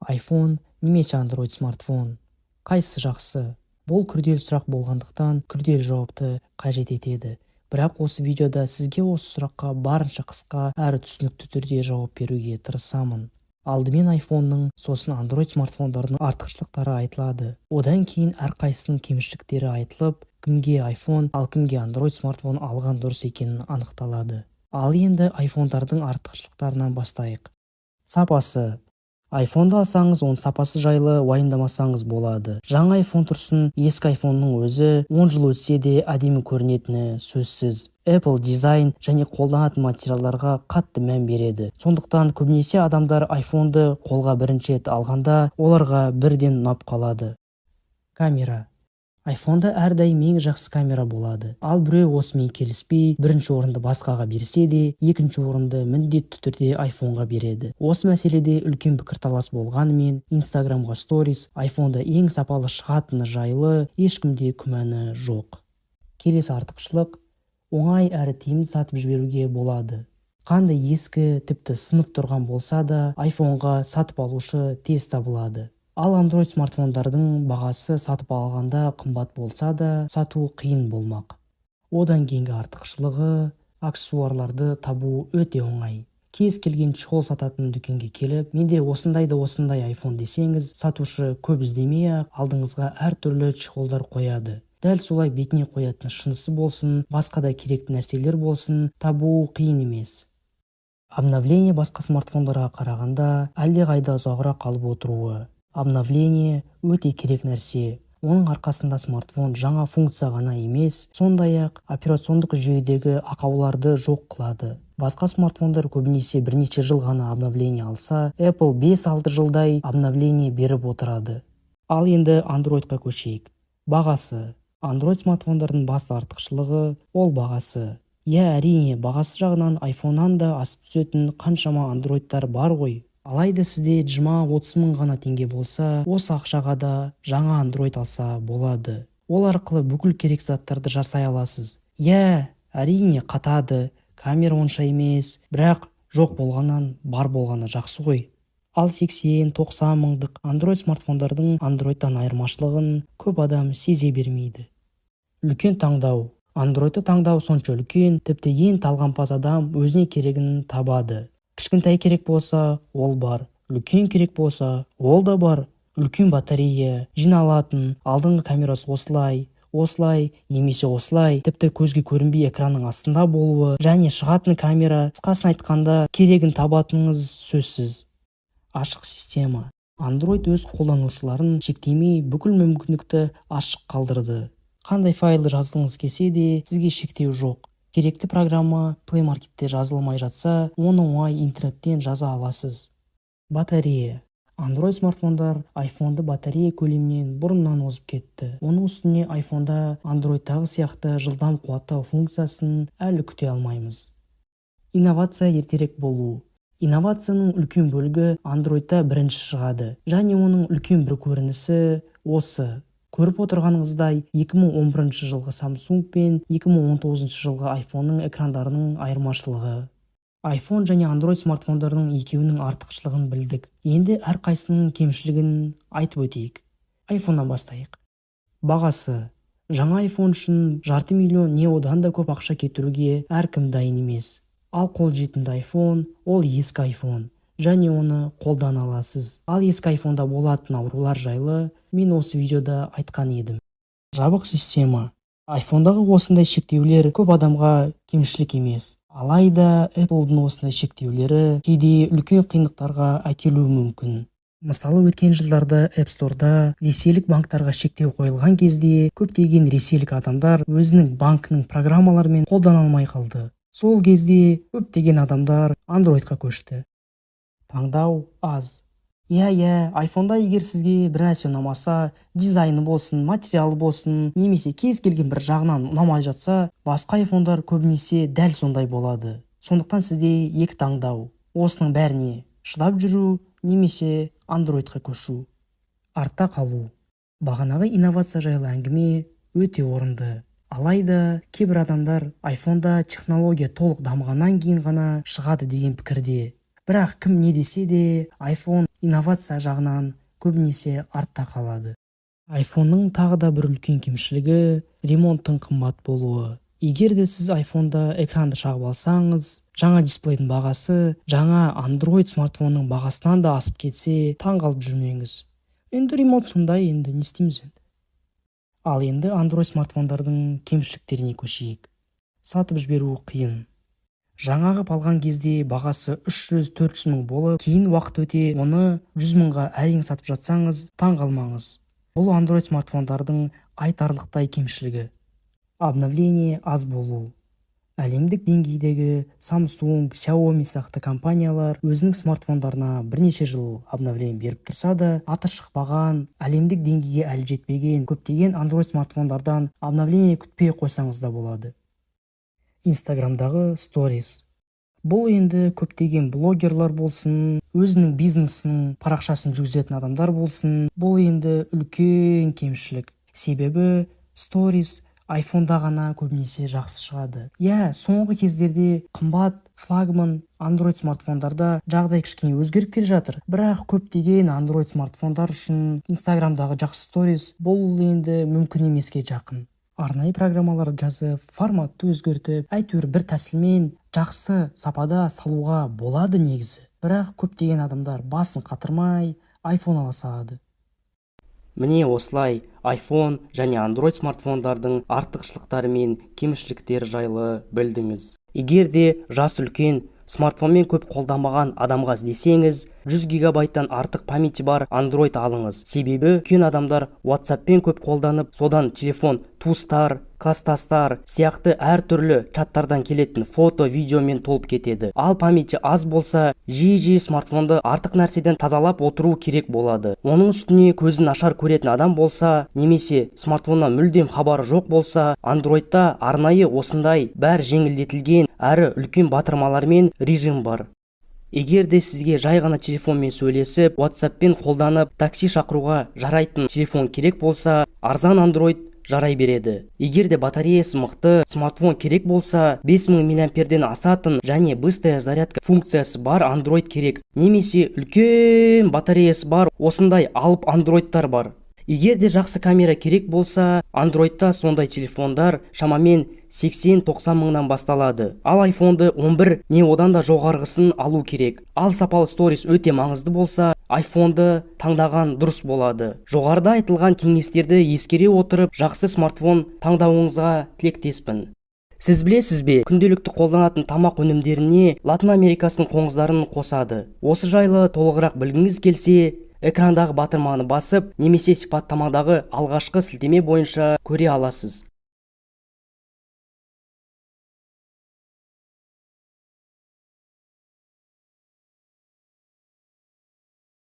iPhone немесе Android смартфон, қайсысы жақсы? Бұл күрделі сұрақ болғандықтан, күрделі жауапты қажет етеді. Бірақ осы видеода сізге осы сұраққа барынша қысқа әрі түсінікті түрде жауап беруге тырысамын. Алдымен iPhone'ның, сосын Android смартфондардың артықшылықтары айтылады. Одан кейін әрқайсысының кемшіліктері айтылып, кімге iPhone, ал кімге Android смартфон алған дұрыс екенін анықталады. Ал енді iPhone'дардың артықшылықтарынан бастайық. Сапасы. iPhone'ды алсаңыз, оның сапасы жайлы уайымдамасаңыз болады. Жаңа iPhone тұрсын, ескі iPhone'ның өзі 10 жыл өтсе де, әдемі көрінетіні сөзсіз. Apple дизайн және қолданатын материалдарға қатты мән береді. Сондықтан көбінесе адамдар iPhone'ды қолға бірінші рет алғанда, оларға бірден ұнап қалады. Камера. iPhone'да әрдайым ең жақсы камера болады. Ал біреу осымен келіспей, бірінші орынды басқаға берсе де, екінші орынды міндетті түрде iPhone'ға береді. Осы мәселеде үлкен пікірталас болғанымен, Инстаграмға сторис iPhone'да ең сапалы шығатыны жайлы ешкімде күмәні жоқ. Келесі артықшылық: оңай әрі тиімді сатып жіберуге болады. Қандай ескі, тіпті сынып тұрған болса да, iPhone'ға сатып алушы тез табылады. Ал Android смартфондардың бағасы сатып алғанда қымбат болса да, сату қиын болмақ. Одан кейінгі артықшылығы: аксессуарларды табу өте оңай. Кез келген чехол сататын дүкенге келіп, «Менде осындай да осындай iPhone» десеңіз, сатушы көп іздемей ақ алдыңызға әртүрлі чехолдар қояды. Дәл солай бетіне қоятын шынысы болсын, басқа да керекті нәрселер болсын, табу қиын емес. Обновление басқа смартфондарға қарағанда әлдеқайда ұзағырақ алып отыруы. Обновление өте керек нәрсе. Оның арқасында смартфон жаңа функция ғана емес, сондай-ақ операциондық жүйедегі ақауларды жоқ қылады. Басқа смартфондар көбінесе бірнеше жыл ғана обновление алса, Apple 5-6 жылдай обновление беріп отырады. Ал енді Андроидқа көшейік. Бағасы. Android смартфондардың басты артықшылығы ол бағасы. Иә, әрине, бағасы жағынан айфоннан да асып түсетін қаншама андроидтар бар ғой. Алайда сізде 20-30 мың ғана теңге болса, осы ақшаға да жаңа Android алса болады. Ол арқылы бүкіл керек заттарды жасай аласыз. Иә, әрине, қатады, камера онша емес, бірақ жоқ болғаннан бар болғаны жақсы ғой. Ал 80-90 мыңдық Android смартфондардың Андроидтан айырмашылығын көп адам сезе бермейді. Үлкен таңдау. Андроидты таңдау сонша үлкен, тіпті ең талғампаз адам өзіне керегін табады. Кішкентай керек болса, ол бар, үлкен керек болса, ол да бар. Үлкен батарея, жиналатын алдыңғы камерасы осылай, осылай немесе осылай, тіпті көзге көрінбей экранның астында болуы және шығатын камера. Қысқасын айтқанда, керегін табатыныңыз сөзсіз. Ашық система. Android өз қолданушыларын шектемей, бүкіл мүмкіндікті ашық қалдырды. Қандай файлды жазғыңыз келсе де, сізге шектеу жоқ. Керекті программа Play Marketте жазылмай жатса, оны оңай интернеттен жаза аласыз. Батарея. Android смартфондар iPhone'ды батарея көлемінен бұрыннан озып кетті. Оның үстіне iPhone'да Androidтағы сияқты жылдам қуаттау функциясын әлі күте алмаймыз. Инновация ертерек болу. Инновацияның үлкен бөлігі Androidта бірінші шығады және оның үлкен бір көрінісі осы. Көріп отырғаныңыздай, 2011 жылғы Samsung пен 2019 жылғы iPhone'ның экрандарының айырмашылығы. iPhone және Android смартфондарының екеуінің артықшылығын білдік. Енді әрқайсысының кемшілігін айтып өтейік. iPhone'нан бастайық. Бағасы. Жаңа iPhone үшін жарты миллион не одан да көп ақша кетіруге әркім дайын емес. Ал қолжетімді iPhone ол ескі iPhone және оны қолдана аласыз. Ал ескі iPhone'да болатын аурулар жайлы мен осы видеода айтқан едім. Жабық система. iPhone'дағы осындай шектеулер көп адамға кемшілік емес. Алайда Apple'дың осындай шектеулері кейде үлкен қиындықтарға әкелуі мүмкін. Мысалы, өткен жылдарда App Store'да ресейлік банктарға шектеу қойылған кезде, көптеген ресейлік адамдар өзінің банкінің программаларымен қолдана алмай қалды. Сол кезде көптеген адамдар Андроидқа көшті. Таңдау аз. Иә, айфонда егер сізге бір нәрсе ұнамаса, дизайны болсын, материалы болсын немесе кез келген бір жағынан ұнамай жатса, басқа айфондар көбінесе дәл сондай болады. Сондықтан сізде екі таңдау: осының бәріне шыдап жүру немесе Андроидқа көшу. Артта қалу. Бағанағы инновация жайлы әңгіме өте орынды. Алайда кейбір адамдар айфонда технология толық дамығаннан кейін ғана шығады деген пікірде. Бірақ кім не десе де, iPhone Инновация жағынан көбінесе артта қалады. iPhone'ның тағы да бір үлкен кемшілігі – ремонттың қымбат болуы. Егер де сіз iPhone'да экранды шағып алсаңыз, жаңа дисплейдің бағасы жаңа Android смартфонның бағасынан да асып кетсе, таң қалып жүрмеңіз. Енді ремонт сондай, енді не істейміз енді. Ал енді Android смартфондардың кемшіліктеріне көшейік. Сатып жіберу қиын. Жаңа ғып алған кезде бағасы 300-400 мың болып, кейін уақыт өте оны 100 мыңға әрең сатып жатсаңыз, таң қалмаңыз. Бұл Android смартфондардың айтарлықтай кемшілігі. Обновление аз болу. Әлемдік деңгейдегі Samsung, Xiaomi сияқты компаниялар өзінің смартфондарына бірнеше жыл обновление беріп тұрса да, аты шықпаған, әлемдік деңгейге әлі жетпеген көптеген Android смартфондардан обновление күтпей қойсаңыз да болады. Инстаграмдағы сторис. Бұл енді көптеген блогерлар болсын, өзінің бизнесінің парақшасын жүргізетін адамдар болсын, бұл енді үлкен кемшілік. Себебі сторис айфонда ғана көбінесе жақсы шығады. Иә, соңғы кездерде қымбат флагман Android смартфондарда жағдай кішкене өзгеріп келе жатыр, бірақ көптеген Android смартфондар үшін Инстаграмдағы жақсы сторис бұл енді мүмкін емеске жақын. Арнайы программаларды жазып, форматты өзгертіп, әйтеуір бір тәсілмен жақсы сапада салуға болады негізі. Бірақ көптеген адамдар басын қатырмай iPhone ала салады. Міне, осылай iPhone және Android смартфондардың артықшылықтары мен кемшіліктері жайлы білдіңіз. Егер де жас үлкен, смартфонмен көп қолданбаған адамға іздесеңіз, 100 гигабайттан артық памяти бар Android алыңыз. Себебі үлкен адамдар WhatsAppпен көп қолданып, содан телефон, туыстар, класстастар сияқты әртүрлі чаттардан келетін фото, видеомен толып кетеді. Ал памяти аз болса, жиі-жиі смартфонды артық нәрседен тазалап отыру керек болады. Оның үстіне көзі нашар көретін адам болса немесе смартфоннан мүлдем хабары жоқ болса, Андроидта арнайы осындай бәрі жеңілдетілген әрі үлкен батырмалармен режим бар. Егер де сізге жай ғана телефонмен сөйлесіп, WhatsAppпен қолданып, такси шақыруға жарайтын телефон керек болса, арзан Android жарай береді. Егер де батареясы мықты смартфон керек болса, 5000 миллиамперден асатын және быстрая зарядка функциясы бар Android керек немесе үлкен батареясы бар осындай алып Андроидтар бар. Егер де жақсы камера керек болса, Андроидта сондай телефондар шамамен 80-90 мыңнан басталады. Ал айфонды 11 не одан да жоғарғысын алу керек. Ал сапалы сторис өте маңызды болса, айфонды таңдаған дұрыс болады. Жоғарыда айтылған кеңестерді ескере отырып, жақсы смартфон таңдауыңызға тілектеспін. Сіз білесіз бе, күнделікті қолданатын тамақ өнімдеріне Латын Америкасының қоңыздарын қосады? Осы жайлы толығырақ білгіңіз келсе, экрандағы батырманы басып немесе сипаттамадағы алғашқы сілтеме бойынша көре аласыз.